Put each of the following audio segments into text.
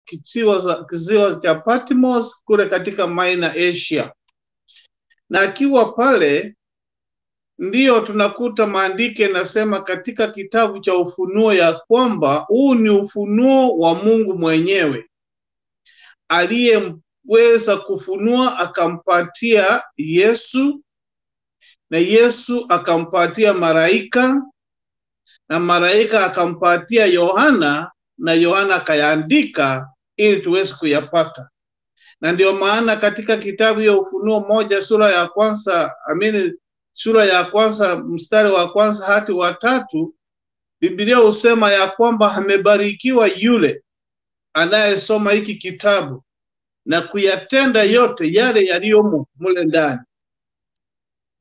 kisiwa cha Patmos kule katika Minor Asia. Na akiwa pale ndiyo tunakuta maandiko yanasema katika kitabu cha Ufunuo ya kwamba huu ni ufunuo wa Mungu mwenyewe aliyeweza kufunua akampatia Yesu, na Yesu akampatia malaika, na malaika akampatia Yohana, na Yohana akayaandika ili tuweze kuyapata. Na ndio maana katika kitabu ya Ufunuo 1 sura ya kwanza, sura ya kwanza mstari wa kwanza hadi wa 3, Biblia husema ya kwamba amebarikiwa yule anayesoma hiki kitabu na kuyatenda yote yale yaliyomo mule ndani.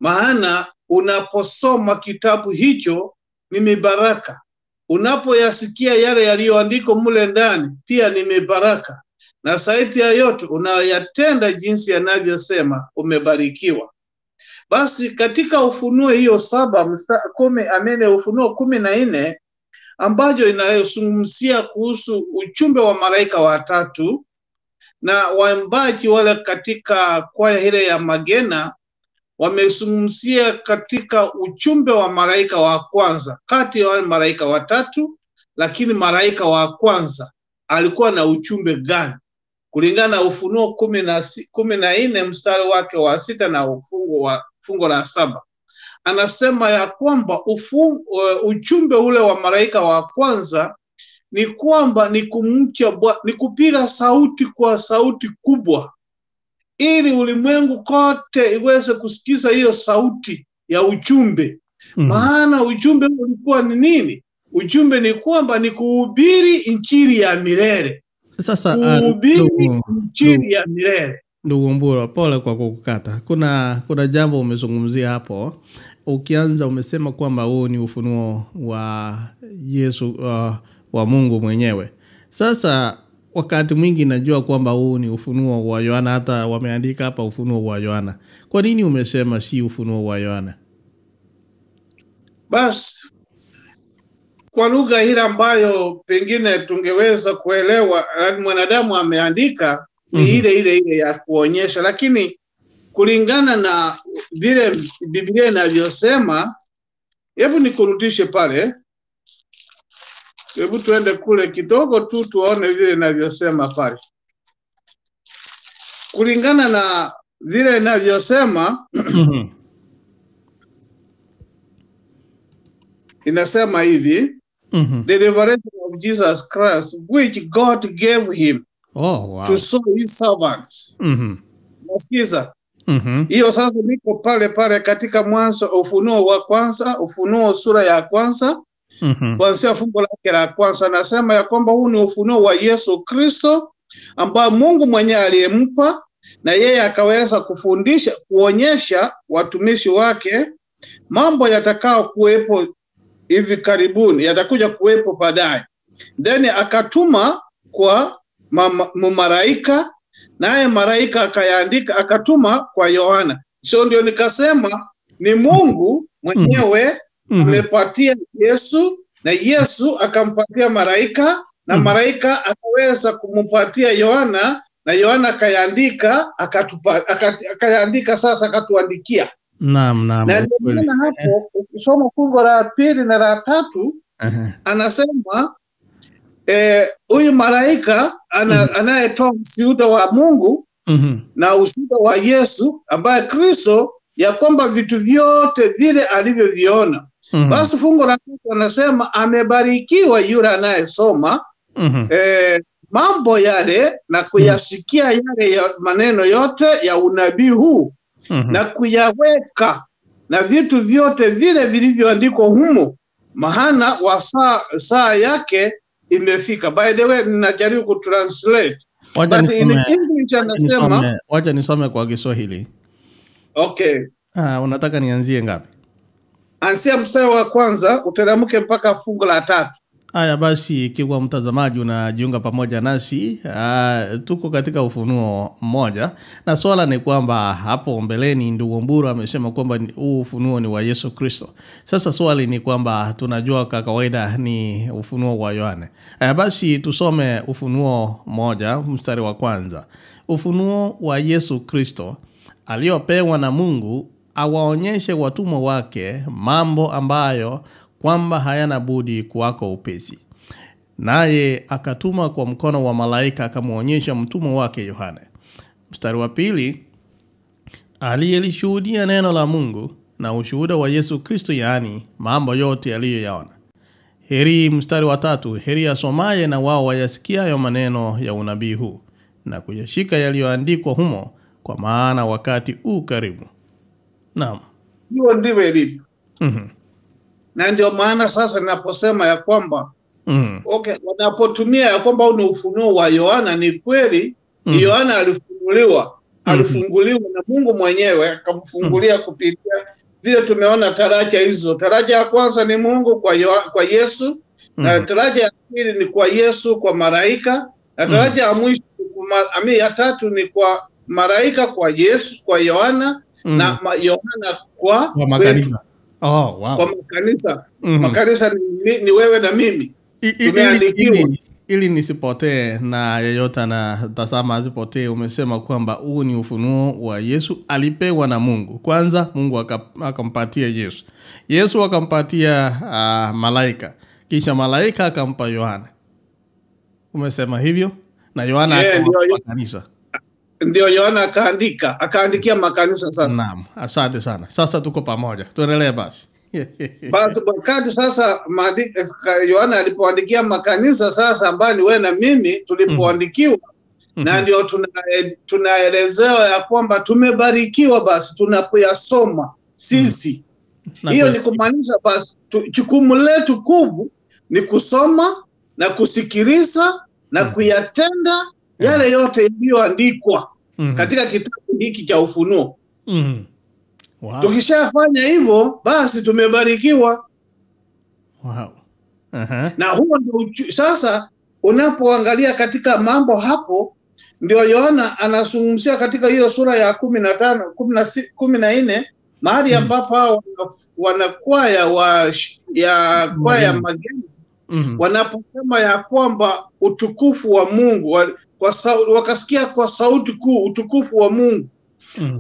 Maana unaposoma kitabu hicho ni mibaraka, unapoyasikia yale yaliyoandikwa mule ndani pia ni mibaraka, na zaidi ya yote unayatenda jinsi yanavyosema, umebarikiwa. Basi katika Ufunuo hiyo 7 Ufunuo 14 ambayo inayozungumzia kuhusu ujumbe wa malaika watatu, na waimbaji wale katika kwaya ile ya Magena wamezungumzia katika ujumbe wa malaika wa kwanza kati ya wale malaika watatu. Lakini malaika wa kwanza alikuwa na ujumbe gani? Kulingana na Ufunuo 14 mstari wake wa 6 na fungu la 7, anasema ya kwamba ujumbe ule wa malaika wa kwanza ni kwamba ni kumcha, ni kupiga sauti kwa sauti kubwa ili ulimwengu kote iweze kusikiza hiyo sauti ya ujumbe. Maana ujumbe ulikuwa ni nini? Ujumbe ni kwamba ni kuhubiri injili ya milele. Sasa kuhubiri injili ya milele. Ndugu Mbura, pole kwa kukukata. Kuna jambo umezungumzia hapo. Ukianza umesema kwamba huu ni ufunuo wa Yesu, wa Mungu mwenyewe. Sasa wakati mwingi najua kwamba huu ni ufunuo wa Yohana, hata wameandika hapa ufunuo wa Yohana. Kwa nini umesema si ufunuo wa Yohana? Basi kwa lugha ile ambayo pengine tungeweza kuelewa, mwanadamu ameandika ni ile ya kuonyesha, lakini kulingana na vile Biblia inavyosema, hebu nikurudishe pale. Hebu tuende kule kidogo tu tuone vile inavyosema pale. Kulingana na vile inavyosema, inasema hivi, the revelation of Jesus Christ which God gave him to show his servants. Nasikiza? Hiyo sasa niko pale pale katika Mwanzo, Ufunuo wa kwanza, Ufunuo sura ya kwanza, kuanzia fungu lake la kwanza. Nasema ya kwamba huu ni ufunuo wa Yesu Kristo ambao Mungu mwenyewe aliyempa, na yeye akaweza kufundisha, kuonyesha watumishi wake mambo yatakao kuwepo hivi karibuni, yatakuja kuwepo baadaye. Then akatuma kwa malaika, naye malaika akayaandika akatuma kwa Yohana. So ndio nikasema ni Mungu mwenyewe amepatia Yesu, na Yesu akampatia malaika, na malaika akaweza kumpatia Yohana, na Yohana akayaandika, akayaandika sasa akatuandikia. Naam, naam. Na ndio hapo ukisoma fungu la 2 na la 3, anasema huyu malaika anayetoa ushuhuda wa Mungu na ushuhuda wa Yesu ambaye Kristo, ya kwamba vitu vyote vile alivyoviona. Basi fungu la 3 anasema amebarikiwa yule anayesoma mambo yale na kuyasikia yale ya maneno yote ya unabii huu na kuyaweka na vitu vyote vile vilivyoandikwa humo, maana wa saa yake imefika. By the way, ninajaribu kutranslate. But in English anasema, wacha nisome kwa Kiswahili. Okay. Unataka nianzie ngapi? Anzia mstari wa kwanza uteremke mpaka fungu la 3. Haya basi, ikiwa mtazamaji unajiunga pamoja nasi, tuko katika Ufunuo 1, na swala ni kwamba hapo mbeleni ndugu Mburu amesema kwamba huu ufunuo ni wa Yesu Kristo. Sasa swali ni kwamba tunajua kwa kawaida ni ufunuo wa Yohane. Haya basi, tusome Ufunuo 1 mstari wa kwanza. Ufunuo wa Yesu Kristo aliopewa na Mungu awaonyeshe watumwa wake mambo ambayo kwamba hayana budi kuwako upesi. Naye akatuma kwa mkono wa malaika akamuonyesha mtumwa wake Yohane. Mstari wa 2, aliyelishuhudia neno la Mungu na ushuhuda wa Yesu Kristo, yaani mambo yote aliyoyaona. Heri, mstari wa 3, heri asomaye na wao wayasikiayo maneno ya unabii huu na kuyashika yaliyoandikwa humo, kwa maana wakati u karibu. Naam. Hiyo ndivyo ilivyo. Na ndio maana sasa ninaposema ya kwamba okay, wanapotumia ya kwamba ni ufunuo wa Yohana, ni kweli. Yohana alifunguliwa, alifunguliwa na Mungu mwenyewe akamfungulia kupitia vile tumeona taraja hizo. Taraja ya kwanza ni Mungu kwa Yesu, na taraja ya pili ni kwa Yesu kwa malaika, na taraja ya mwisho ya tatu ni kwa malaika kwa Yesu kwa Yohana, na Yohana kwa makanisa. Oh, wow. Kwa makanisa. Makanisa ni wewe na mimi. Ili nisipotee na yeyote anatazama asipotee, umesema kwamba huu ni ufunuo wa Yesu alipewa na Mungu. Kwanza Mungu akampatia Yesu. Yesu akampatia malaika. Kisha malaika akampa Yohana. Umesema hivyo? Na Yohana akampa kanisa. Ndio Yohana akaandika, akaandikia makanisa sasa. Naam, asante sana. Sasa tuko pamoja. Tuendelee basi. Basi wakati sasa Yohana alipoandikia makanisa sasa, ambayo ni wewe na mimi tulipoandikiwa, na ndio tunaelezewa ya kwamba tumebarikiwa basi tunapoyasoma sisi. Hiyo ni kumaanisha basi jukumu letu kubwa ni kusoma na kusikiliza na kuyatenda yale yote yaliyoandikwa katika kitabu hiki cha Ufunuo. Wow. Tukishafanya hivyo basi tumebarikiwa. Wow. Na huo ndio sasa unapoangalia katika mambo hapo, ndio Yohana anazungumzia katika hiyo sura ya 15 14 mahali ambapo wanakwaya ya kwaya mageni wanaposema ya kwamba utukufu wa Mungu wakasikia kwa sauti kuu utukufu wa Mungu.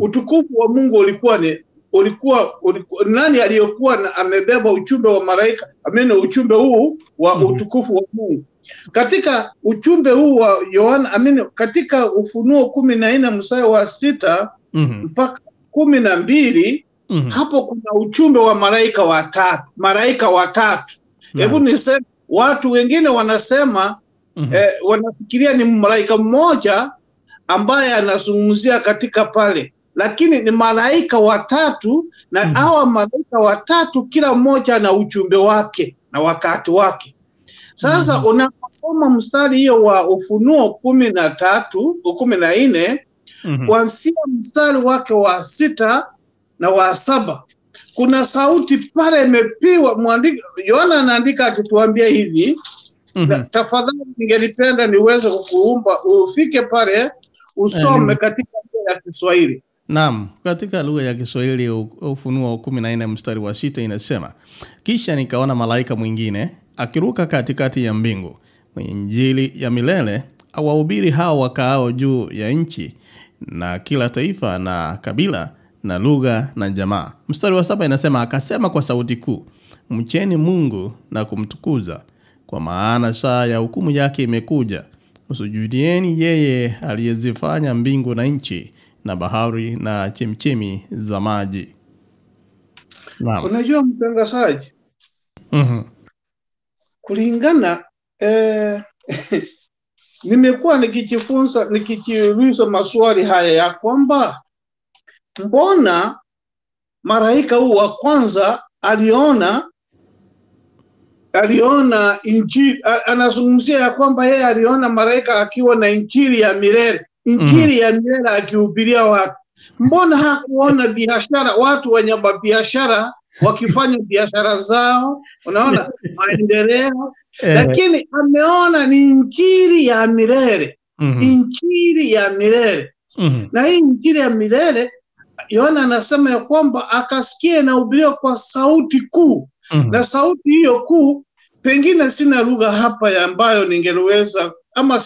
Utukufu wa Mungu ulikuwa nani aliyokuwa amebeba ujumbe wa malaika? Amene ujumbe huu wa utukufu wa Mungu. Katika ujumbe huu wa Yohana, amene katika Ufunuo 14 mstari wa 6 mpaka 12, hapo kuna ujumbe wa malaika watatu, malaika watatu. Hebu niseme, watu wengine wanasema wanafikiria ni malaika mmoja ambaye anazungumzia katika pale, lakini ni malaika watatu, na hawa malaika watatu kila mmoja na ujumbe wake na wakati wake. Sasa unaposoma mstari hiyo wa Ufunuo 13 14 kuanzia mstari wake wa 6 na wa 7, kuna sauti pale imepiwa. Yohana anaandika akituambia hivi. Tafadhali ningelipenda niweze kukuomba ufike pale usome katika lugha ya Kiswahili. Naam, katika lugha ya Kiswahili Ufunuo 14 mstari wa 6 inasema, kisha nikaona malaika mwingine akiruka katikati ya mbingu, mwenye injili ya milele, awahubiri hao wakaao juu ya nchi, na kila taifa na kabila na lugha na jamaa. Mstari wa 7 inasema, akasema kwa sauti kuu, mcheni Mungu na kumtukuza, kwa maana saa ya hukumu yake imekuja. Msujudieni yeye aliyezifanya mbingu na nchi na bahari na chemchemi za maji. Naam. Unajua mtangazaji? Kulingana nimekuwa nikijifunza, nikijiuliza maswali haya ya kwamba mbona malaika huu wa kwanza aliona injili, anazungumzia ya kwamba yeye aliona malaika akiwa na injili ya milele, injili ya milele akihubiria watu. Mbona hakuona biashara, watu wenye biashara wakifanya biashara zao, unaona maendeleo, Lakini ameona ni injili ya milele. Injili ya milele. Na hii injili ya milele, Yohana anasema ya kwamba akasikia inahubiriwa kwa sauti kuu. Na sauti hiyo kuu, pengine sina lugha hapa ya ambayo ningeweza, ama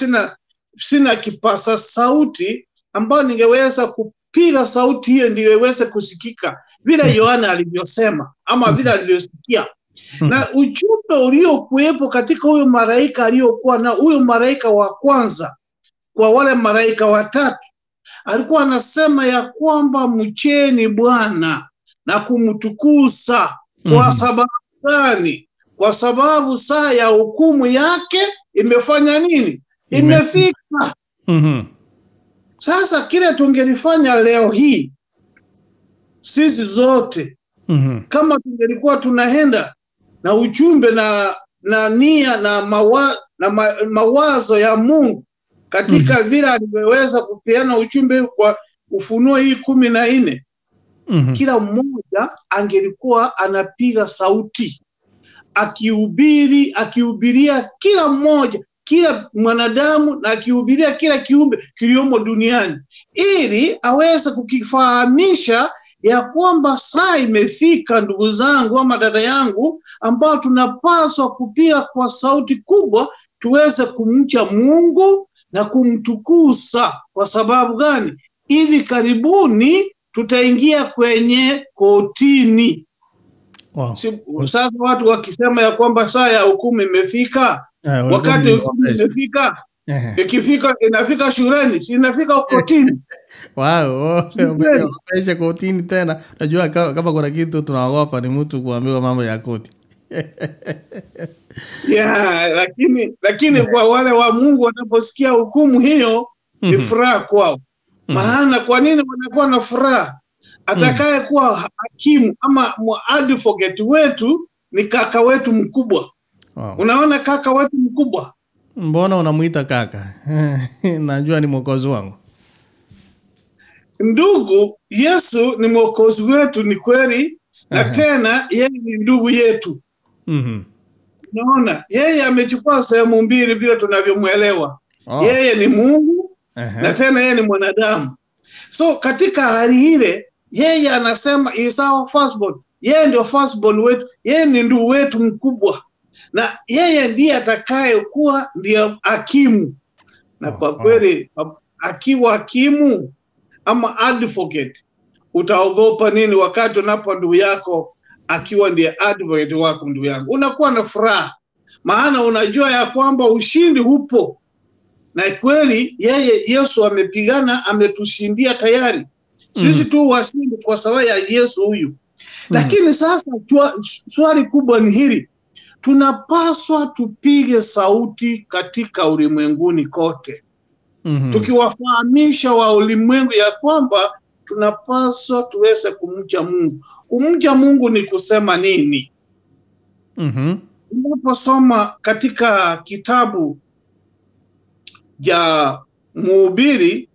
sina kipasa sauti ambayo ningeweza kupiga sauti hiyo ndio iweze kusikika vile Yohana alivyosema ama vile alivyosikia. Na ujumbe uliokuwepo katika huyo malaika aliyokuwa na huyo malaika wa kwanza kwa wale malaika watatu, alikuwa anasema ya kwamba mcheni Bwana na kumtukuza. Kwa sababu gani? Kwa sababu saa ya hukumu yake imefanya nini? Imefika. Sasa kile tungelifanya leo hii sisi zote, kama tungelikuwa tunaenda na ujumbe na nia na mawazo ya Mungu katika vile alivyoweza kupeana ujumbe kwa Ufunuo hii 14, kila mmoja angelikuwa anapiga sauti akihubiri, akihubiria kila mmoja, kila mwanadamu, na akihubiria kila kiumbe kiliomo duniani, ili aweze kukifahamisha ya kwamba saa imefika, ndugu zangu ama dada yangu, ambao tunapaswa kupiga kwa sauti kubwa tuweze kumcha Mungu na kumtukuza. Kwa sababu gani? Hivi karibuni tutaingia kwenye kotini. Wow. Sasa watu wakisema ya kwamba saa ya hukumu imefika, wakati hukumu imefika, ikifika inafika shuleni, si inafika kotini. Wow, umesha kotini tena. Unajua kama kuna kitu tunaogopa ni mtu kuambiwa mambo ya koti. Yeah, lakini kwa wale wa Mungu wanaposikia hukumu hiyo ni furaha kwao. Maana kwa nini wanakuwa na furaha? Atakaye kuwa hakimu ama advocate wetu ni kaka wetu mkubwa. Wow. Unaona kaka wetu mkubwa? Mbona unamuita kaka? Najua ni mwokozi wangu. Ndugu, Yesu ni mwokozi wetu, ni kweli, na tena yeye ni ndugu yetu. Unaona, yeye amechukua sehemu mbili vile tunavyomuelewa. Yeye ni Mungu na tena yeye ni mwanadamu. So katika hali ile yeye anasema is our firstborn. Yeye ndio firstborn wetu, yeye ni ndugu wetu mkubwa. Na yeye ndiye atakayekuwa ndiye hakimu. Na kwa kweli akiwa hakimu ama advocate, utaogopa nini wakati unapo ndugu yako akiwa ndiye advocate wako? Ndugu yangu, unakuwa na furaha, maana unajua ya kwamba ushindi upo. Na kweli yeye Yesu amepigana, ametushindia tayari. Sisi tu washindi kwa sababu ya Yesu huyu. Lakini sasa swali kubwa ni hili: tunapaswa tupige sauti katika ulimwenguni kote, tukiwafahamisha wa ulimwengu ya kwamba tunapaswa tuweze kumcha Mungu. Kumcha Mungu ni kusema nini? Unaposoma katika kitabu ya Mhubiri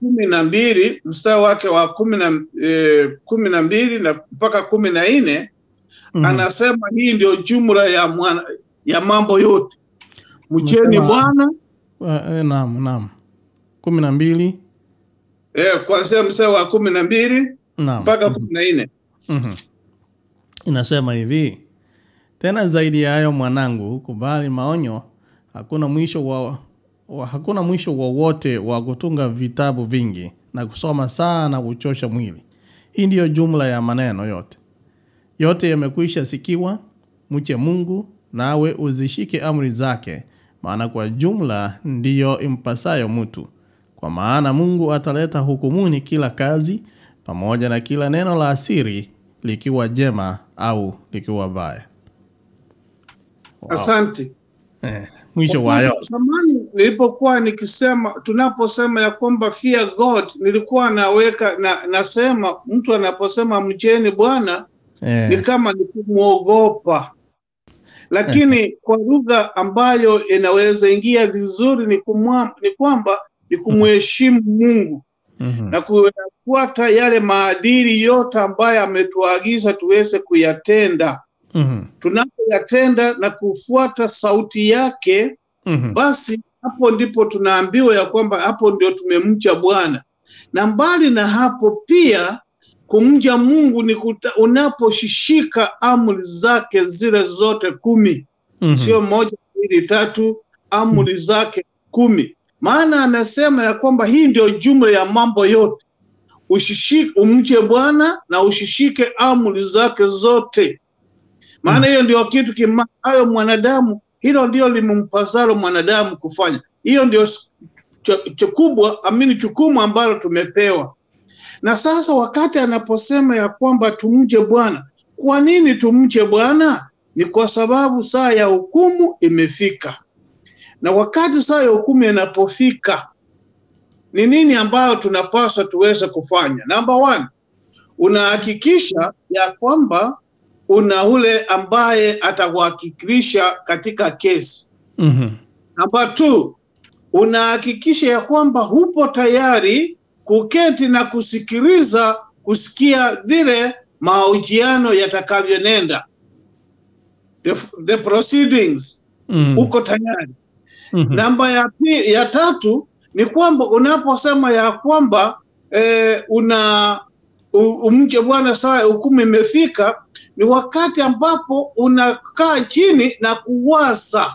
12 mstari wake wa 12 na mpaka 14, anasema hii ndio jumla ya mambo yote. Mcheni Bwana. Naam. 12. Kuanzia mstari wa 12 mpaka 14. Inasema hivi: tena zaidi ya hayo mwanangu, kubali maonyo, hakuna mwisho wowote wa kutunga vitabu vingi na kusoma sana kuchosha mwili. Hii ndiyo jumla ya maneno yote. Yote yamekwisha sikiwa, mche Mungu nawe uzishike amri zake, maana kwa jumla ndiyo impasayo mtu. Kwa maana Mungu ataleta hukumuni kila kazi pamoja na kila neno la asiri, likiwa jema au likiwa baya. Wow. Asante. Mwisho wa hayo. Zamani nilipokuwa nikisema, tunaposema ya kwamba fear God, nilikuwa naweka na nasema mtu anaposema mcheni Bwana ni kama ni kumuogopa. Lakini kwa lugha ambayo inaweza ingia vizuri ni kwamba ni kumheshimu Mungu na kufuata yale maadili yote ambayo ametuagiza tuweze kuyatenda. Tunapoyatenda na kufuata sauti yake, basi hapo ndipo tunaambiwa ya kwamba hapo ndio tumemcha Bwana. Na mbali na hapo pia kumcha Mungu ni unaposhishika amri zake zile zote 10. Sio 1, 2, 3, amri zake 10. Maana amesema ya kwamba hii ndio jumla ya mambo yote. Ushishike, umche Bwana na ushishike amri zake zote. Maana hiyo ndio kitu kimayo mwanadamu, hilo ndio limpasalo mwanadamu kufanya. Hiyo ndio kubwa, amini, jukumu ambalo tumepewa. Na sasa wakati anaposema ya kwamba tumche Bwana, kwa nini tumche Bwana? Ni kwa sababu saa ya hukumu imefika. Na wakati saa ya hukumu inapofika, ni nini ambayo tunapaswa tuweze kufanya? Number 1, unahakikisha ya kwamba una ule ambaye atakuhakikisha katika kesi. Number 2, unahakikisha ya kwamba hupo tayari kuketi na kusikiliza, kusikia vile mahojiano yatakavyonenda, the proceedings. Uko tayari. Namba ya 3 ni kwamba unaposema ya kwamba umche Bwana saa hukumu imefika, ni wakati ambapo unakaa chini na kuwaza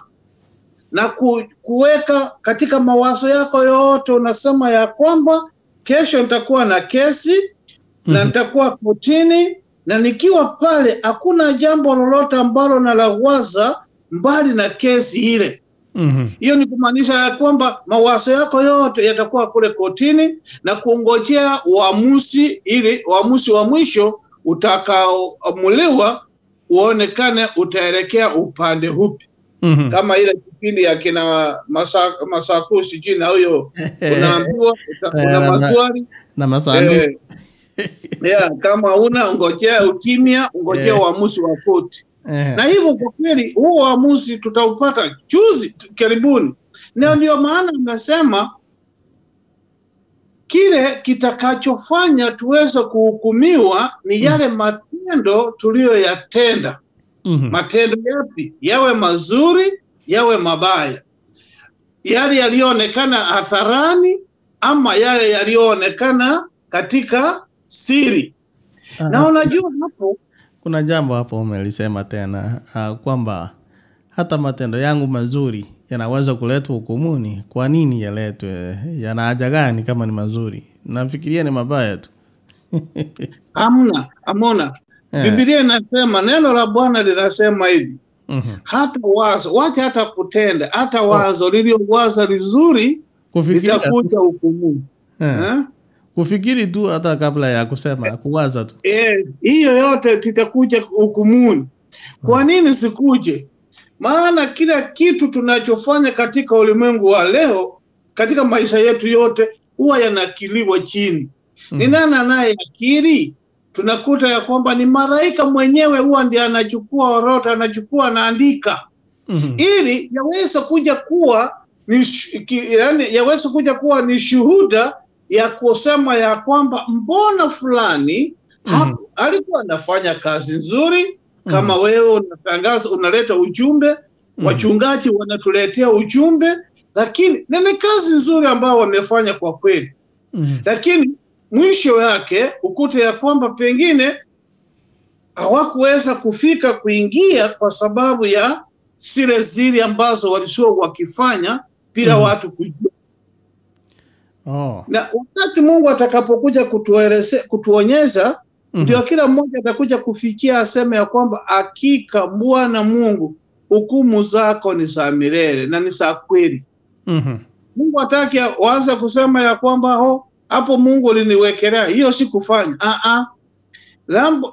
na kuweka katika mawazo yako yote. Unasema ya kwamba kesho nitakuwa na kesi na nitakuwa kotini, na nikiwa pale hakuna jambo lolote ambalo nalawaza mbali na kesi ile. Hiyo ni kumaanisha ya kwamba mawazo yako yote yatakuwa kule kotini na kuongojea uamuzi, ili uamuzi wa mwisho utakaoamuliwa uonekane utaelekea upande upi. Kama ile kipindi ya kina Masaku sijui na huyo unaambiwa una maswali na masanduku. Kama una ngojea ukimya, ngojea uamuzi wa koti. Na hivyo kwa kweli huo uamuzi tutaupata juzi karibuni. Na ndio maana nasema kile kitakachofanya tuweze kuhukumiwa ni yale matendo tuliyoyatenda. Matendo yapi? Yawe mazuri, yawe mabaya. Yale yaliyoonekana hadharani ama yale yaliyoonekana katika siri. Na unajua hapo kuna jambo hapo umelisema tena, kwamba hata matendo yangu mazuri yanaweza kuletwa hukumuni. Kwa nini yaletwe? Yana haja gani kama ni mazuri? Nafikiria ni mabaya tu. Hamna. Biblia inasema, neno la Bwana linasema hivi. Hata wazo, wacha hata kutenda, hata wazo liliowaza vizuri litakuja hukumuni. Kufikiri tu hata kabla ya kusema, kuwaza tu. Yes, hiyo yote titakuja hukumuni. Kwa nini sikuje? Maana kila kitu tunachofanya katika ulimwengu wa leo, katika maisha yetu yote, huwa yanakiliwa chini. Ni nani anayekiri? Tunakuta ya kwamba ni malaika mwenyewe huwa ndiye anachukua orodha, anachukua anaandika. Ili yaweze kuja kuwa ni yani yaweze kuja kuwa ni shuhuda ya kusema ya kwamba mbona fulani alikuwa anafanya kazi nzuri. Kama wewe unatangaza, unaleta ujumbe, wachungaji wanatuletea ujumbe, lakini ni kazi nzuri ambayo wamefanya kwa kweli. Lakini mwisho yake ukute ya kwamba pengine hawakuweza kufika kuingia kwa sababu ya zile zile ambazo walikuwa wakifanya bila watu kujua. Na wakati Mungu atakapokuja kutuonyesha, ndio kila mmoja atakuja kufikia aseme ya kwamba hakika Bwana Mungu hukumu zako ni za milele na ni za kweli. Mungu hataki waanze kusema ya kwamba hapo Mungu aliniwekelea, hiyo si kufanya.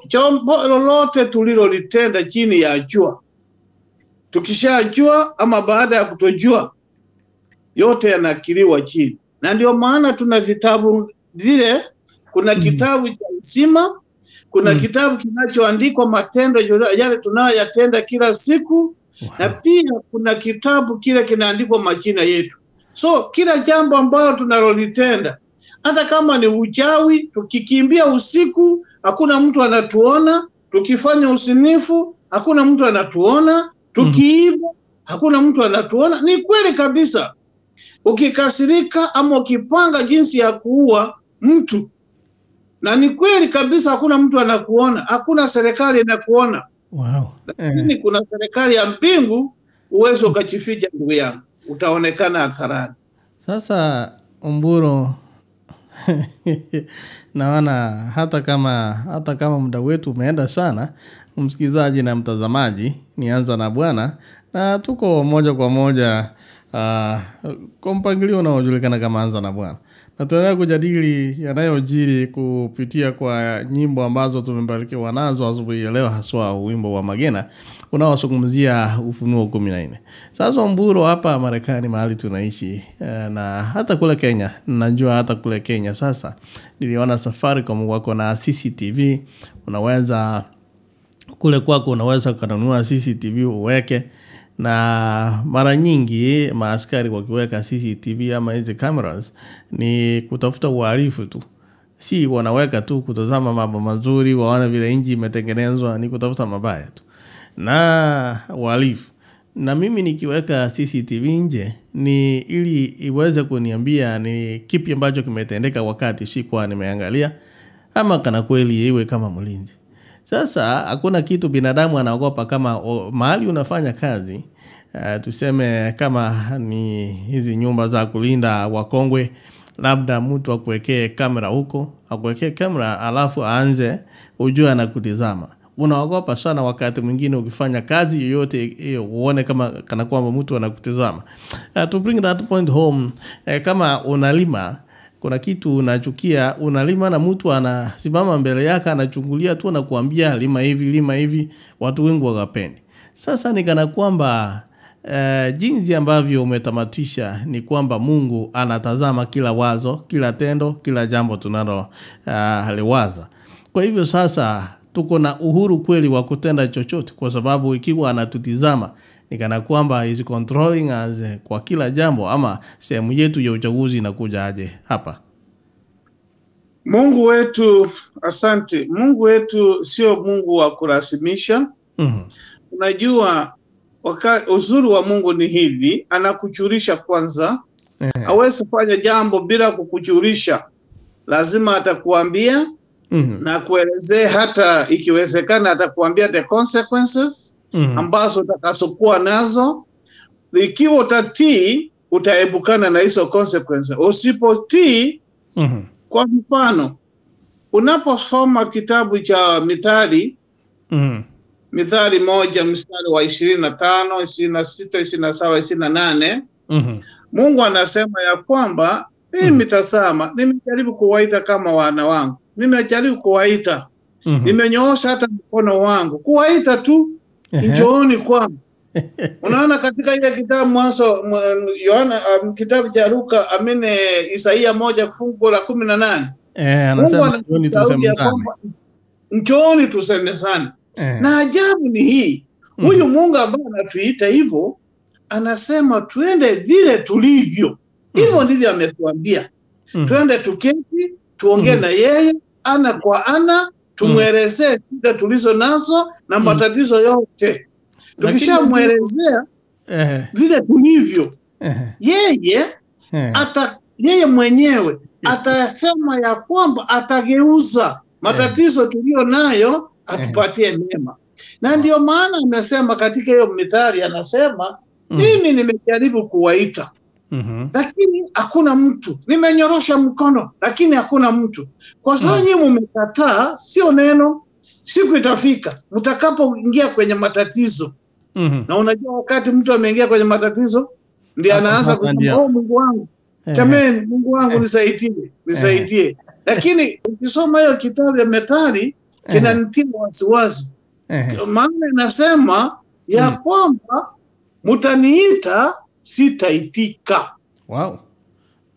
Jambo lolote tulilolitenda chini ya jua, tukishajua ama baada ya kutojua, yote yanakiliwa chini. Na ndio maana tuna vitabu vile, kuna kitabu cha uzima, kuna kitabu kinachoandikwa matendo yale tunayoyatenda kila siku, na pia kuna kitabu kile kinaandikwa majina yetu. So kila jambo ambalo tunalolitenda, hata kama ni uchawi, tukikimbia usiku hakuna mtu anatuona, tukifanya usinifu hakuna mtu anatuona, tukiiba hakuna mtu anatuona. Ni kweli kabisa. Ukikasirika ama ukipanga jinsi ya kuua mtu, na ni kweli kabisa hakuna mtu anakuona, hakuna serikali inakuona. Wow. Lakini kuna serikali ya mbingu, uwezo ukajificha ndugu yangu, utaonekana hadharani. Sasa Omburo, naona hata kama muda wetu umeenda sana, msikizaji na mtazamaji, nianza na Bwana, na tuko moja kwa moja kwa mpangilio unaojulikana kama Anza na Bwana. Na tunaendelea kujadili yanayojiri kupitia kwa nyimbo ambazo tumebarikiwa nazo asubuhi ya leo, haswa wimbo wa Magena unaozungumzia Ufunuo 14. Sasa Omburo, hapa Marekani mahali tunaishi, na hata kule Kenya, najua hata kule Kenya sasa niliona Safaricom wako na CCTV, unaweza kule kwako unaweza kununua CCTV uweke. Na mara nyingi maaskari wakiweka CCTV ama hizi cameras ni kutafuta uhalifu tu. Si wanaweka tu kutazama mambo mazuri, waone vile nchi imetengenezwa, ni kutafuta mabaya tu na uhalifu. Na mimi nikiweka CCTV nje ni ili iweze kuniambia ni kipi ambacho kimetendeka wakati sikuwa nimeangalia, ama kana kweli iwe kama mlinzi. Sasa hakuna kitu binadamu anaogopa kama mahali unafanya kazi, tuseme kama ni hizi nyumba za kulinda wakongwe, labda mtu akuwekee kamera huko, akuwekee kamera alafu aanze ujue anakutizama. Unaogopa sana wakati mwingine ukifanya kazi yoyote uone kama kana kwamba mtu anakutizama. To bring that point home, kama unalima, kuna kitu unachukia, unalima na mtu anasimama mbele yako anachungulia tu na kuambia lima hivi, lima hivi, watu wengi hawapendi. Sasa ni kana kwamba jinsi ambavyo umetamatisha ni kwamba Mungu anatazama kila wazo, kila tendo, kila jambo tunalo liwaza. Kwa hivyo sasa tuko na uhuru kweli wa kutenda chochote, kwa sababu ikiwa anatutizama ni kana kwamba is controlling us kwa kila jambo, ama sehemu yetu ya uchaguzi inakuja aje hapa. Mungu wetu, asante. Mungu wetu sio Mungu wa kurasimisha. Unajua uzuri wa Mungu ni hivi, anakujulisha kwanza. Hawezi kufanya jambo bila kukujulisha. Lazima atakuambia na kuelezea, hata ikiwezekana atakuambia the consequences ambazo utakazokuwa nazo. Ikiwa utatii utaepukana na hizo consequences. Usipotii, kwa mfano, unaposoma kitabu cha Mithali, Mithali 1 mstari wa 25, 26, 27, 28, Mungu anasema ya kwamba mimi tazama, nimejaribu kuwaita kama wana wangu, nimejaribu kuwaita, nimenyoosha hata mkono wangu kuwaita tu, njooni kwangu. Unaona katika ile kitabu Mwanzo, Yohana, kitabu cha Luka, amene Isaia 1:18. Anasema njooni tusemezane. Njooni tusemezane. Na ajabu ni hii, huyu Mungu ambaye anatuita hivyo anasema tuende vile tulivyo. Hivyo ndivyo ametuambia. Tuende tuketi, tuongee na yeye ana kwa ana, tumuelezee shida tulizo nazo na matatizo yote. Tukishamuelezea vile tulivyo, yeye yeye mwenyewe atasema ya kwamba atageuza matatizo tulio nayo atupatie neema. Na ndio maana amesema katika hiyo Mithali, anasema mimi nimejaribu kuwaita, lakini hakuna mtu. Nimenyorosha mkono, lakini hakuna mtu. Kwa sababu nyinyi mmekataa, sio neno. Siku itafika mtakapoingia kwenye matatizo. Na unajua wakati mtu ameingia kwenye matatizo ndiye anaanza kusema, oh Mungu wangu, jameni, Mungu wangu nisaidie, nisaidie. Lakini ukisoma hiyo kitabu ya Methali kinanitia wasiwasi. Maana inasema ya kwamba mtaniita sitaitika. Wow.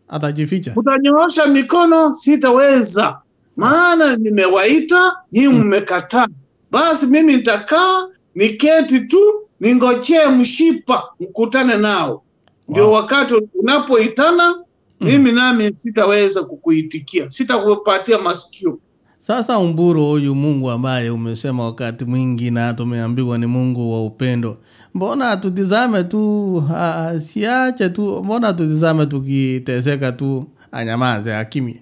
Atajificha. Mtanyoosha mikono sitaweza. Maana nimewaita, nyinyi mmekataa. Basi mimi nitakaa niketi tu ningojee mshipa mkutane nao. Ndio wakati unapoitana mimi nami sitaweza kukuitikia, sitakupatia masikio. Sasa Umburu, huyu Mungu ambaye umesema wakati mwingi na tumeambiwa ni Mungu wa upendo, mbona tutizame tu, siache tu, mbona tutizame tukiteseka tu, anyamaze akimye?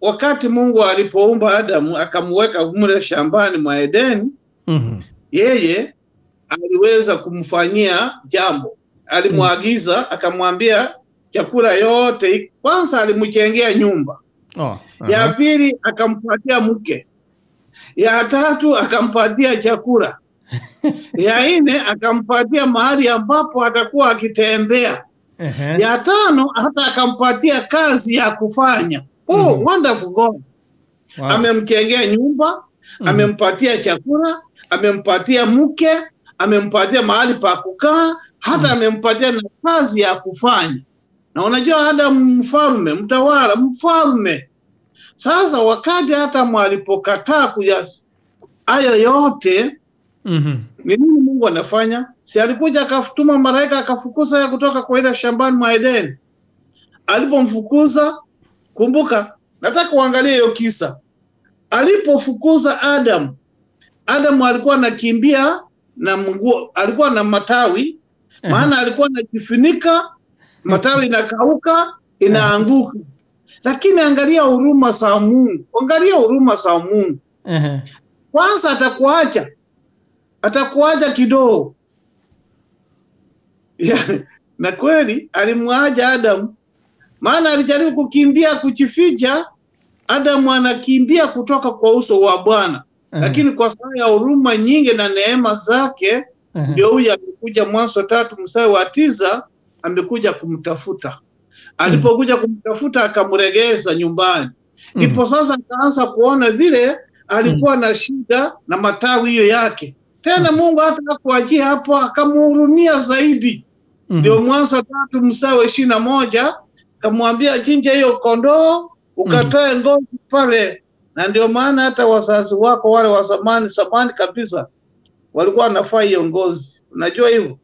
Wakati Mungu alipoumba Adamu akamweka mle shambani mwa Edeni, yeye aliweza kumfanyia jambo. Alimwagiza, akamwambia chakula yote. Kwanza alimjengea nyumba. Ya pili akampatia mke. Ya tatu akampatia chakula. Ya nne akampatia mahali ambapo atakuwa akitembea. Ya tano hata akampatia kazi ya kufanya. Oh, wonderful God. Wow. Amemjengea nyumba, amempatia chakula, amempatia mke, amempatia mahali pa kukaa, hata amempatia na kazi ya kufanya. Na unajua Adam mfalme, mtawala, mfalme. Sasa wakati Adam alipokataa kuya haya yote, ni nini Mungu anafanya? Si alikuja akatuma malaika akafukuza ya kutoka kwa ile shambani mwa Edeni. Alipomfukuza, kumbuka, nataka uangalie hiyo kisa. Alipofukuza Adam, Adam alikuwa anakimbia na mguo, alikuwa na matawi, maana alikuwa anajifunika, matawi inakauka, inaanguka. Lakini angalia huruma za Mungu. Angalia huruma za Mungu. Kwanza atakuacha. Atakuacha kidogo. Na kweli alimwacha Adam. Maana alijaribu kukimbia kujificha. Adam anakimbia kutoka kwa uso wa Bwana. Lakini kwa sababu ya huruma nyingi na neema zake, ndio huyu amekuja Mwanzo 3:9 amekuja kumtafuta. Alipokuja kumtafuta akamregeza nyumbani. Ndipo sasa akaanza kuona vile alikuwa na shida na matawi hiyo yake. Tena Mungu hata hakuachia hapo, akamhurumia zaidi. Ndio Mwanzo 3:21 akamwambia chinja hiyo kondoo ukatoe ngozi pale. Na ndio maana hata wazazi wako wale wa zamani zamani kabisa walikuwa wanafaa hiyo ngozi. Unajua hivyo?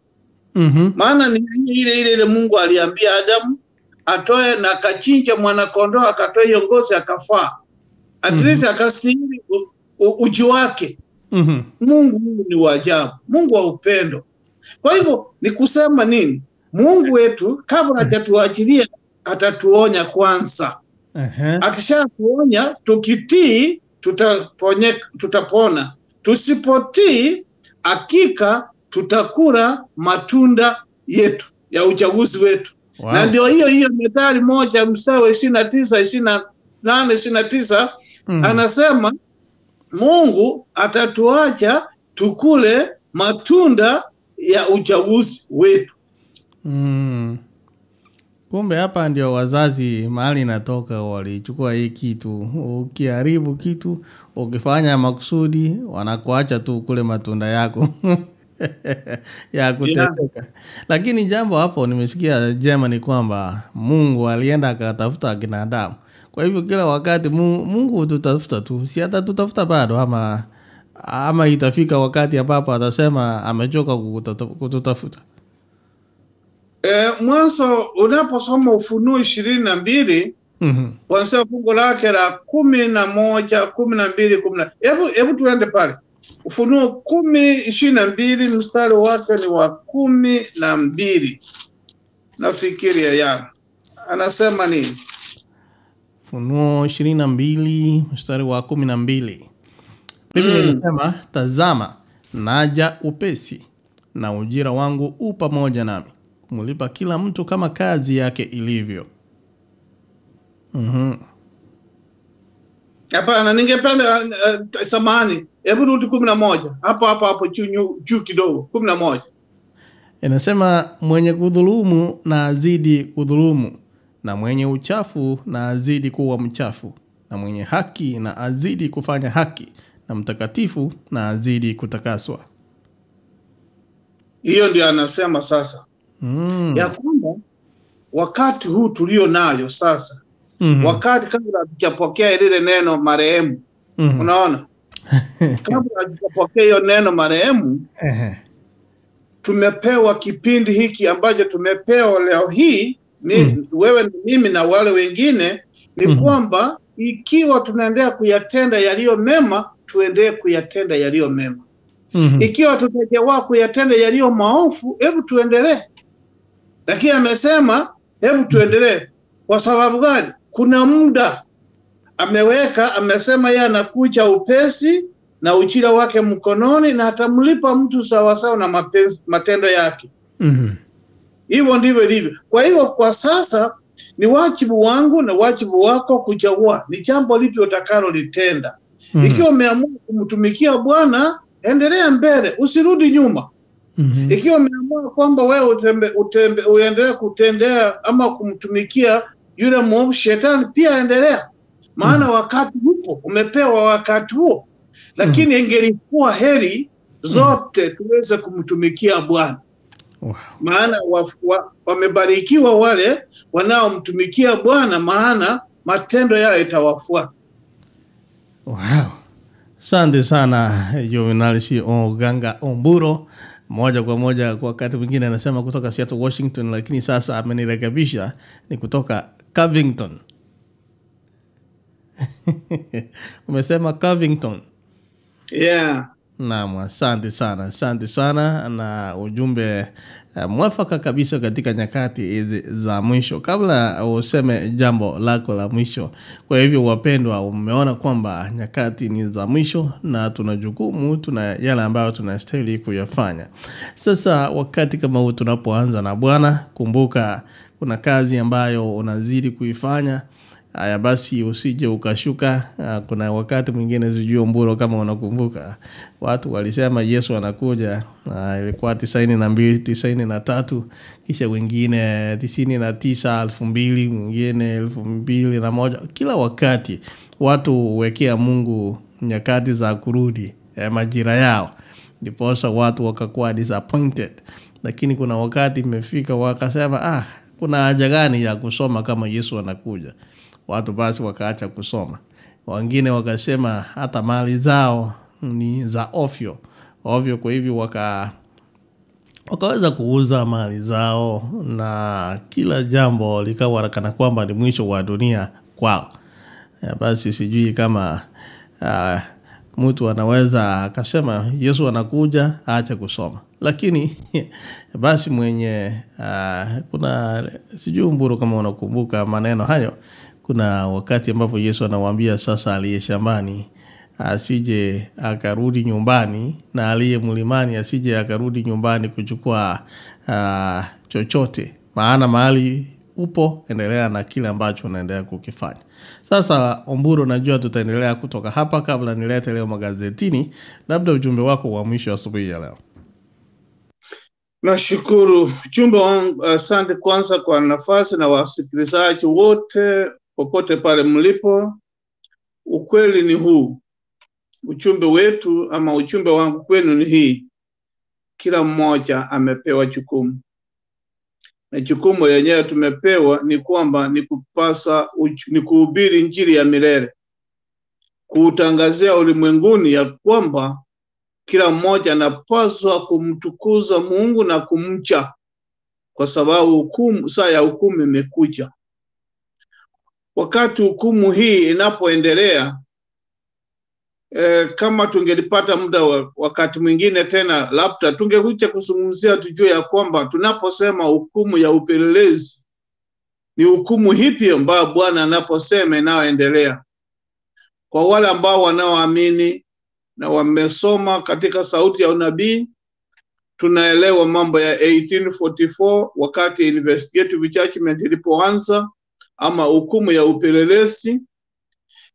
Maana ni ile ile ile Mungu aliambia Adamu atoe na akachinja mwana kondoo akatoe hiyo ngozi akafaa. At least akastiri uji wake. Mungu ni wa ajabu, Mungu wa upendo. Kwa hivyo ni kusema nini? Mungu wetu kabla hajatuachilia atatuonya kwanza. Akishatuonya tukitii tutapona. Tusipotii hakika tutakula matunda yetu ya uchaguzi wetu. Wow. Na ndio hiyo hiyo Methali 1:29, 28, 29 anasema Mungu atatuacha tukule matunda ya uchaguzi wetu. Kumbe hapa ndio wazazi mahali natoka walichukua hii kitu. Ukiharibu kitu, ukifanya makusudi, wanakuacha tu kule matunda yako ya kuteseka. Lakini jambo hapo nimesikia jema ni kwamba Mungu alienda akatafuta akina Adamu. Kwa hivyo kila wakati Mungu hututafuta tu. Si hata tutafuta bado ama itafika wakati ambapo atasema amechoka kututafuta. Mwanzo unaposoma Ufunuo 22, kuanzia fungu lake la 11, 12, 10. Hebu tuende pale. Ufunuo 10:22 mstari wake ni wa 12. Nafikiria ya. Anasema nini? Ufunuo 22 mstari wa 12. Biblia inasema, tazama naja upesi na ujira wangu u pamoja nami, kumlipa kila mtu kama kazi yake ilivyo. Hapana, ningependa samahani. Hebu rudi 11. Hapo hapo hapo juu kidogo, 11. Inasema mwenye kudhulumu na azidi kudhulumu, na mwenye uchafu na azidi kuwa mchafu, na mwenye haki na azidi kufanya haki, na mtakatifu na azidi kutakaswa. Hiyo ndio anasema sasa. Ya kwamba wakati huu tulio nayo sasa, wakati kabla hatujapokea ile neno marehemu, unaona? Kabla hatujapokea hiyo neno marehemu, tumepewa kipindi hiki ambacho tumepewa leo hii ni wewe na mimi na wale wengine ni kwamba ikiwa tunaendelea kuyatenda yaliyo mema, tuendelee kuyatenda yaliyo mema. Ikiwa tutajawa kuyatenda yaliyo maovu, hebu tuendelee. Lakini amesema hebu tuendelee. Kwa sababu gani? Kuna muda ameweka, amesema yeye anakuja upesi na ujira wake mkononi, na atamlipa mtu sawasawa na matendo yake. Hivyo ndivyo ilivyo. Kwa hiyo kwa sasa ni wajibu wangu na wajibu wako kuchagua ni jambo lipi utakalolitenda. Ikiwa umeamua kumtumikia Bwana, endelea mbele, usirudi nyuma. Ikiwa umeamua kwamba wewe uendelee kutendea ama kumtumikia yule mwovu shetani, pia endelea. Maana wakati huo umepewa wakati huo. Lakini ingelikuwa heri zote tuweze kumtumikia Bwana. Wow. Maana wamebarikiwa wale wanaomtumikia Bwana, maana matendo yao itawafuata. Wow. Asante sana Juvenal Oganga Omburo. Moja kwa moja kwa wakati mwingine anasema kutoka Seattle, Washington, lakini sasa amenirekebisha ni kutoka Covington. Umesema Covington. Yeah. Naam, asante sana, asante sana na ujumbe mwafaka kabisa katika nyakati hizi za mwisho. Kabla useme jambo lako la mwisho, kwa hivyo wapendwa, umeona kwamba nyakati ni za mwisho na tuna jukumu, tuna yale ambayo tunastahili kuyafanya. Sasa wakati kama huu tunapoanza na Bwana, kumbuka kuna kazi ambayo unazidi kuifanya. Haya basi usije ukashuka. Kuna wakati mwingine sijui Omburo kama unakumbuka, watu walisema Yesu anakuja, ilikuwa 92, 93, kisha wengine 99, 2000, mwingine 2001. Kila wakati watu huwekea Mungu nyakati za kurudi, majira yao, ndiposa watu wakakuwa disappointed. Lakini kuna wakati imefika wakasema, kuna haja gani ya kusoma kama Yesu anakuja? Watu basi wakaacha kusoma. Wengine wakasema hata mali zao ni za ovyo ovyo, kwa hivyo wakaweza kuuza mali zao na kila jambo likawa kana kwamba ni mwisho wa dunia kwao. Basi sijui kama mtu anaweza akasema Yesu anakuja aache kusoma. Lakini basi mwenye kuna sijui Omburo kama unakumbuka maneno hayo, kuna wakati ambapo Yesu anawaambia sasa aliye shambani asije akarudi nyumbani na aliye mlimani asije akarudi nyumbani kuchukua chochote, maana mahali upo endelea na kile ambacho unaendelea kukifanya. Sasa Omburo, najua tutaendelea kutoka hapa. Kabla nilete leo magazetini, labda ujumbe wako wa mwisho asubuhi ya leo. Nashukuru ujumbe wangu, asante kwanza kwa nafasi na wasikilizaji wote popote pale mlipo. Ukweli ni huu, ujumbe wetu ama ujumbe wangu kwenu ni hii: kila mmoja amepewa jukumu, na jukumu yenyewe tumepewa ni kwamba ni kupasa, ni kuhubiri injili ya milele, kuutangazia ulimwenguni ya kwamba kila mmoja anapaswa kumtukuza Mungu na kumcha, kwa sababu hukumu, saa ya hukumu imekuja. Wakati hukumu hii inapoendelea, kama tungelipata muda wakati mwingine tena, labda tungekuja kuzungumzia tujue ya kwamba tunaposema hukumu ya upelelezi ni hukumu hipi ambayo Bwana anaposema inayoendelea. Kwa wale ambao wanaoamini na wamesoma katika sauti ya unabii, tunaelewa mambo ya 1844 wakati investigative judgment ilipoanza, ama hukumu ya upelelezi,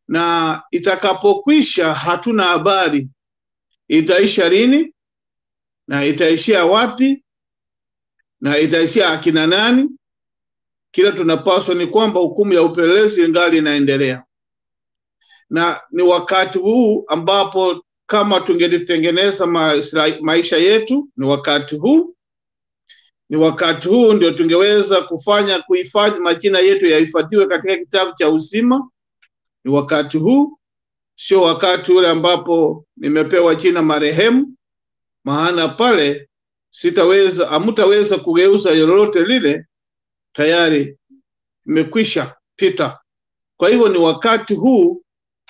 na itakapokwisha hatuna habari itaisha lini na itaishia wapi na itaishia akina nani. Kila tunapaswa ni kwamba hukumu ya upelelezi ingali inaendelea, na ni wakati huu ambapo kama tungelitengeneza maisha yetu, ni wakati huu. Ni wakati huu ndio tungeweza kufanya kuhifadhi majina yetu yahifadhiwe katika kitabu cha uzima. Ni wakati huu, sio wakati ule ambapo nimepewa jina marehemu, maana pale sitaweza, hamtaweza kugeuza lolote lile. tayari imekwisha pita. Kwa hivyo ni wakati huu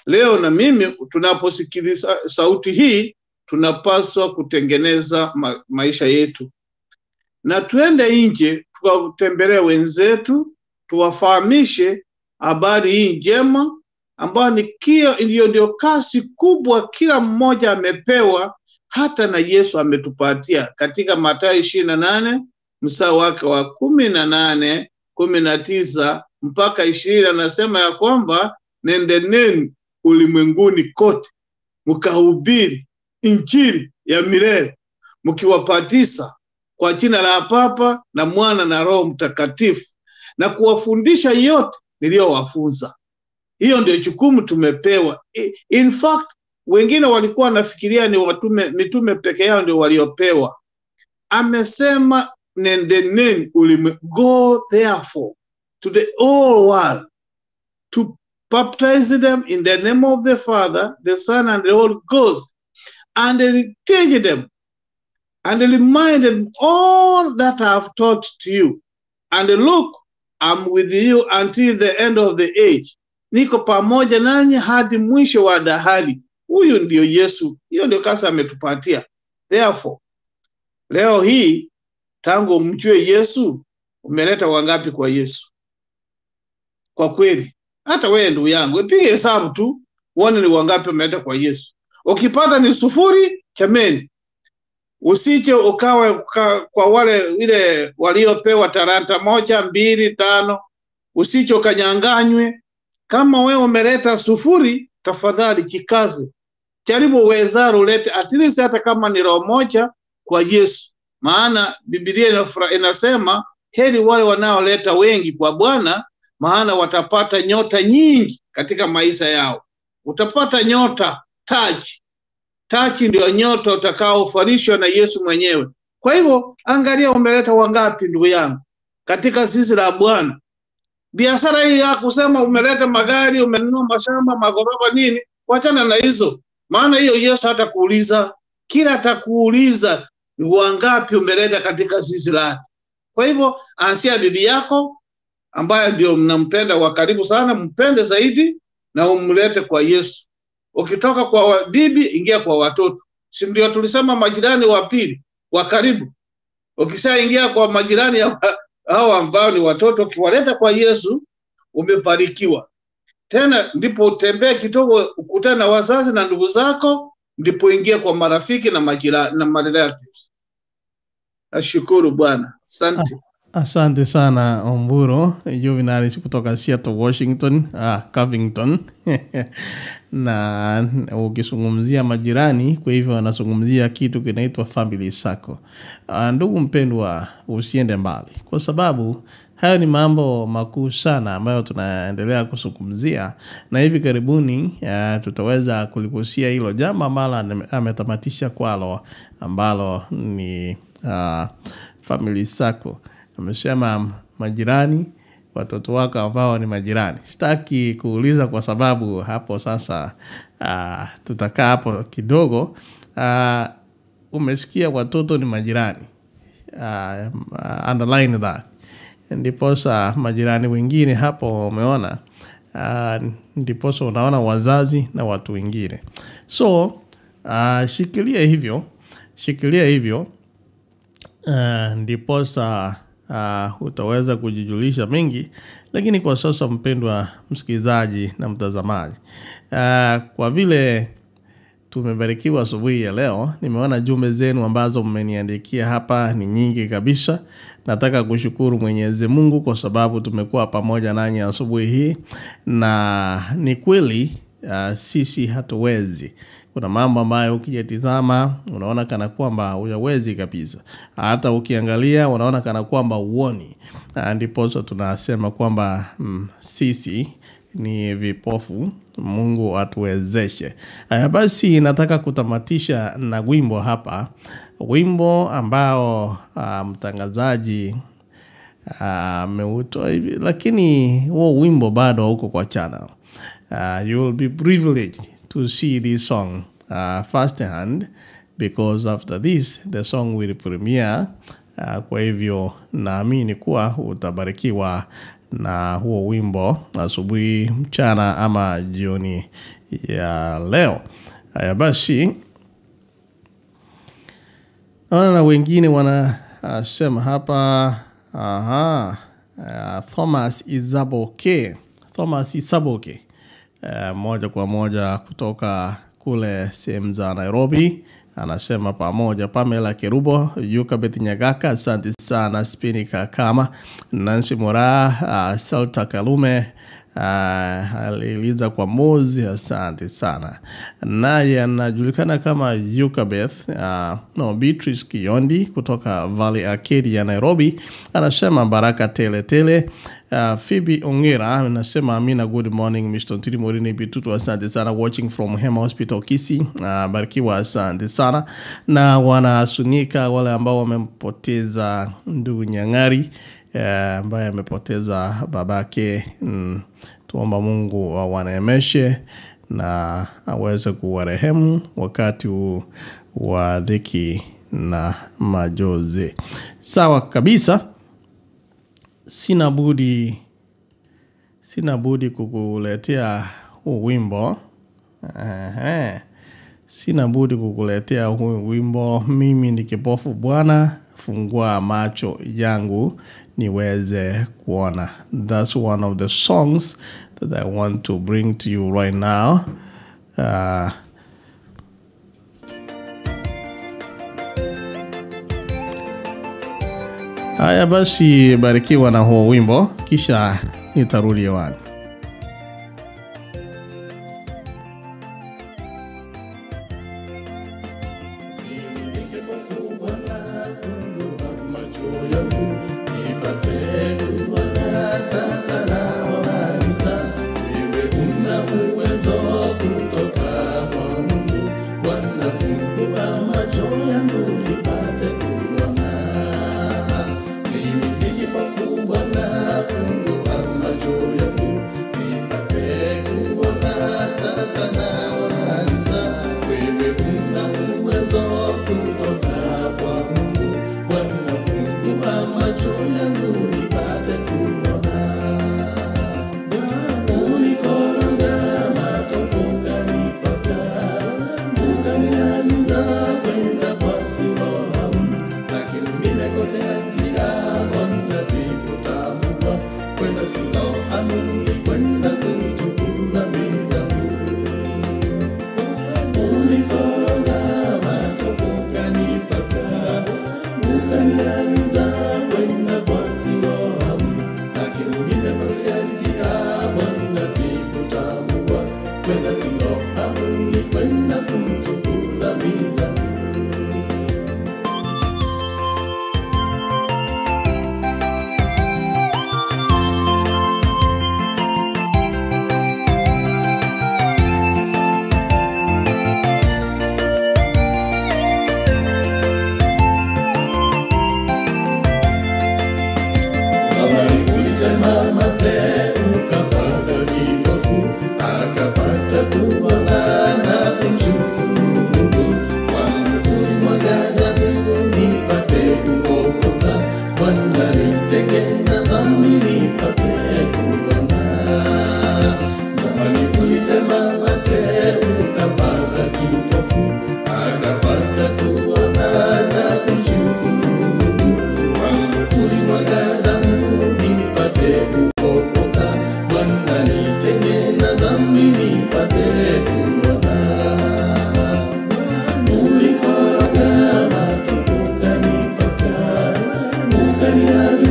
leo na mimi tunaposikiliza sauti hii, tunapaswa kutengeneza maisha yetu. Na tuende nje tukatembelee wenzetu, tuwafahamishe habari hii njema ambayo ni hiyo ndio kasi kubwa kila mmoja amepewa, hata na Yesu ametupatia katika Mathayo 28 mstari wake wa 18, 19 mpaka 20, anasema ya kwamba nendeni ulimwenguni kote mkahubiri injili ya milele, mkiwapatisa kwa jina la Baba na Mwana na Roho Mtakatifu, na kuwafundisha yote niliyowafunza. Hiyo ndio jukumu tumepewa. In fact, wengine walikuwa wanafikiria ni mitume peke yao ndio waliopewa. Amesema nendeneni ulimwengu, go therefore to the whole world to baptize them in the name of the Father, the Son and the Holy Ghost, and teach them and remind them all that I have taught to you. And look, I'm with you until the end of the age. Niko pamoja nanyi hadi mwisho wa dahari. Huyu ndio Yesu. Hiyo ndio kazi ametupatia. Therefore, leo hii tangu umjue Yesu, umeleta wangapi kwa Yesu? Kwa kweli, hata wewe ndugu yangu, ipige hesabu tu uone ni wangapi umeleta kwa Yesu. Ukipata ni 0, chameni. Usije ukawe kwa wale ile waliopewa talanta 1, 2, 5, usije ukanyanganywe. Kama wewe umeleta 0, tafadhali jikaze. Jaribu uwezalo ulete at least hata kama ni roho moja kwa Yesu. Maana Biblia inasema heri wale wanaoleta wengi kwa Bwana, maana watapata nyota nyingi katika maisha yao. Utapata nyota, taji. Taji ndio nyota utakaofarishwa na Yesu mwenyewe. Kwa hivyo angalia umeleta wangapi ndugu yangu katika zizi la Bwana. Biashara hii ya kusema umeleta magari, umenunua mashamba, magorofa nini, wachana na hizo. Maana hiyo Yesu hatakuuliza. Kila atakuuliza ni wangapi umeleta katika zizi lake. Kwa hivyo ansia bibi yako ambaye ndio mnampenda wa karibu sana, mpende zaidi na umlete kwa Yesu. Ukitoka kwa bibi ingia kwa watoto. Si ndio tulisema majirani wa pili wa karibu? Ukishaingia kwa majirani hao ambao ni watoto, ukiwaleta kwa Yesu umebarikiwa. Tena ndipo utembee kidogo ukutane na wazazi na ndugu zako, ndipo ingia kwa marafiki na majirani na relatives. Nashukuru Bwana. Asante. Asante sana Omburo Juvenalis kutoka Seattle, Washington, Covington. Na ukizungumzia majirani, kwa hivyo anazungumzia kitu kinaitwa family circle. Ndugu mpendwa, usiende mbali, kwa sababu hayo ni mambo makuu sana ambayo tunaendelea kuzungumzia, na hivi karibuni tutaweza kuligusia hilo jambo ambalo ametamatisha kwalo, ambalo ni family circle. Amesema majirani, watoto wako ambao ni majirani. Sitaki kuuliza kwa sababu hapo sasa tutakaa hapo kidogo. Umesikia watoto ni majirani. Underline that. Ndiposa majirani wengine hapo umeona. Ndiposa unaona wazazi na watu wengine. So, shikilia hivyo. Shikilia hivyo. Ndiposa utaweza kujijulisha mengi. Lakini kwa sasa mpendwa msikilizaji na mtazamaji, kwa vile tumebarikiwa asubuhi ya leo, nimeona jumbe zenu ambazo mmeniandikia hapa ni nyingi kabisa. Nataka kushukuru Mwenyezi Mungu kwa sababu tumekuwa pamoja nanyi asubuhi hii. Na ni kweli sisi hatuwezi. Kuna mambo ambayo ukiyatizama unaona kana kwamba huyawezi kabisa. Hata ukiangalia unaona kana kwamba huoni. Ndipo tunasema kwamba sisi ni vipofu, Mungu atuwezeshe. Basi nataka kutamatisha na wimbo hapa. Wimbo ambao mtangazaji ameutoa hivi, lakini huo wimbo bado hauko kwa channel. You will be privileged to see this song first hand, because after this the song will premiere Kwa hivyo naamini kuwa utabarikiwa na huo wimbo asubuhi, mchana ama jioni ya leo. Haya basi, naona wengine wanasema hapa, Thomas Isaboke, Thomas Isaboke, moja kwa moja kutoka kule sehemu za Nairobi, anasema pamoja Pamela Kerubo, Yukabeth Nyagaka, asante sana, Spinika Kama, Nancy Mora, Salta Kalume, Aliza kwa Mozi, asante sana. Naye anajulikana kama Yukabeth, no, Beatrice Kiondi kutoka Valley Arcade ya Nairobi, anasema baraka tele tele. Phoebe Ongera anasema amina, good morning Mr. Ntiri Morini Bitutu, asante sana, watching from Hema Hospital Kisii. Barikiwa, asante sana. Na wanasunika wale ambao wamempoteza ndugu Nyang'ari, ambaye amepoteza babake. Tuomba Mungu awaneemeshe na aweze kuwarehemu wakati wa dhiki na majozi. Sawa kabisa. Sina budi kukuletea huu wimbo. Sina budi kukuletea huu wimbo. Mimi ni kipofu Bwana, fungua macho yangu niweze kuona. That's one of the songs that I want to bring to you right now. Haya basi, barikiwa na huo wimbo, kisha nitarudi hewani. Yeah.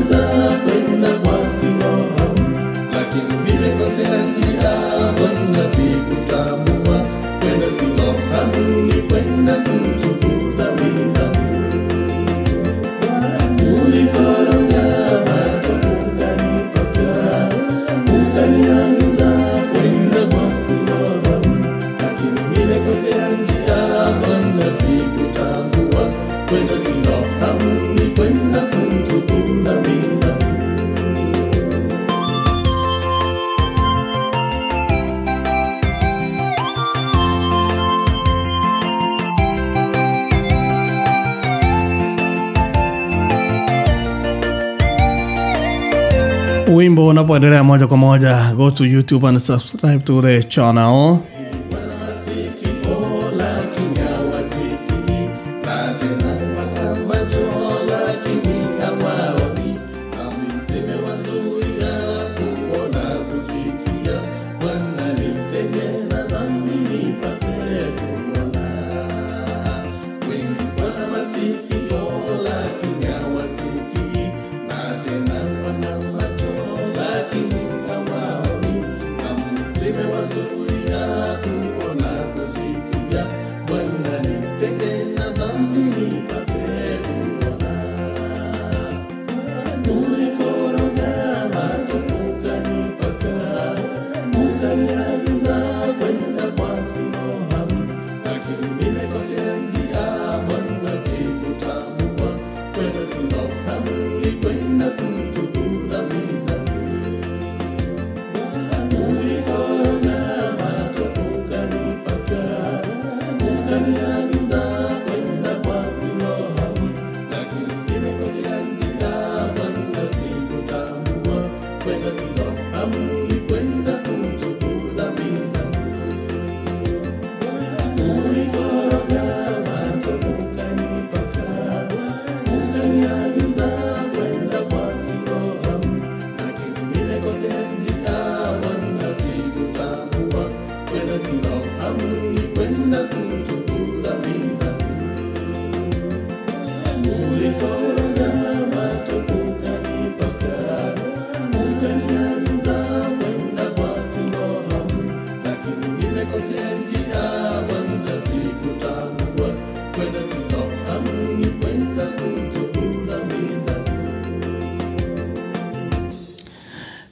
Wimbo unapoendelea moja kwa moja, go to YouTube and subscribe to the channel.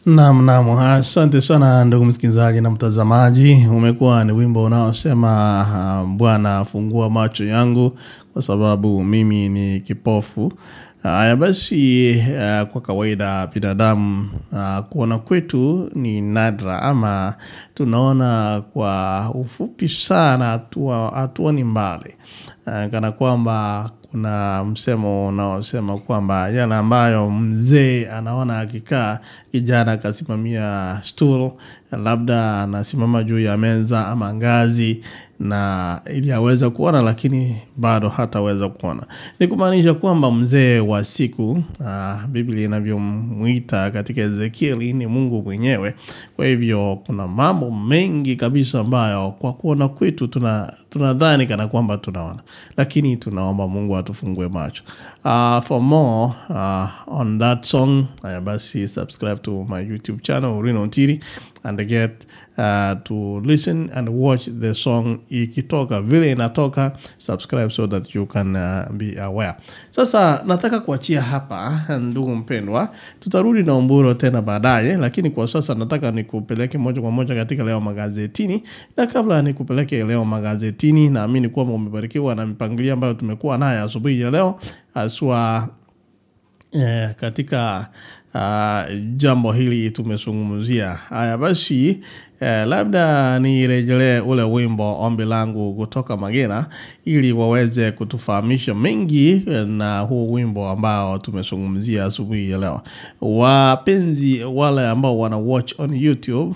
Naam, naam, asante sana ndugu msikilizaji na mtazamaji. Umekuwa ni wimbo unaosema Bwana fungua macho yangu kwa sababu mimi ni kipofu. Haya basi, kwa kawaida binadamu kuona kwetu ni nadra, ama tunaona kwa ufupi sana, hatuoni mbali. Kana kwamba kuna msemo unaosema kwamba yale ambayo mzee anaona akikaa, kijana akasimamia stool, labda anasimama juu ya meza ama ngazi na ili aweze kuona, lakini bado hataweza kuona. Ni kumaanisha kwamba mzee wa siku, Biblia inavyomuita katika Ezekieli, ni Mungu mwenyewe. Kwa hivyo kuna mambo mengi kabisa ambayo kwa kuona kwetu tunadhani kana kwamba tunaona, lakini tunaomba Mungu atufungue macho. For more on that song, basi subscribe to my YouTube channel Orina Ontiri and get to listen and watch the song ikitoka vile inatoka. Subscribe so that you can be aware. Sasa nataka kuachia hapa ndugu mpendwa, tutarudi na Omburo tena baadaye, lakini kwa sasa nataka nikupeleke moja kwa moja katika leo magazetini. Na kabla nikupeleke leo magazetini, naamini kuwa umebarikiwa na mipangilio ambayo tumekuwa nayo asubuhi ya leo, haswa katika jambo hili tumezungumzia. Haya basi, labda nirejelee ule wimbo Ombi Langu kutoka Magena ili waweze kutufahamisha mengi na huu wimbo ambao tumezungumzia asubuhi ya leo. Wapenzi wale ambao wana watch on YouTube,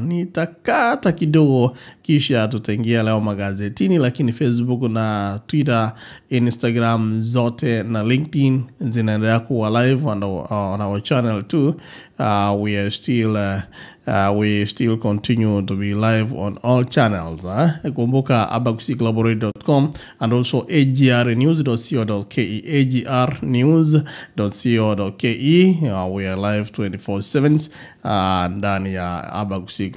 nitakata kidogo kisha tutaingia leo magazetini, lakini Facebook na Twitter, Instagram zote na LinkedIn zinaendelea kuwa live on our channel too. We are still we still continue to be live on all channels. Kumbuka abagusii.com and also agrnews.co.ke, agrnews.co.ke. We are live 24/7 ndani ya Abagusii.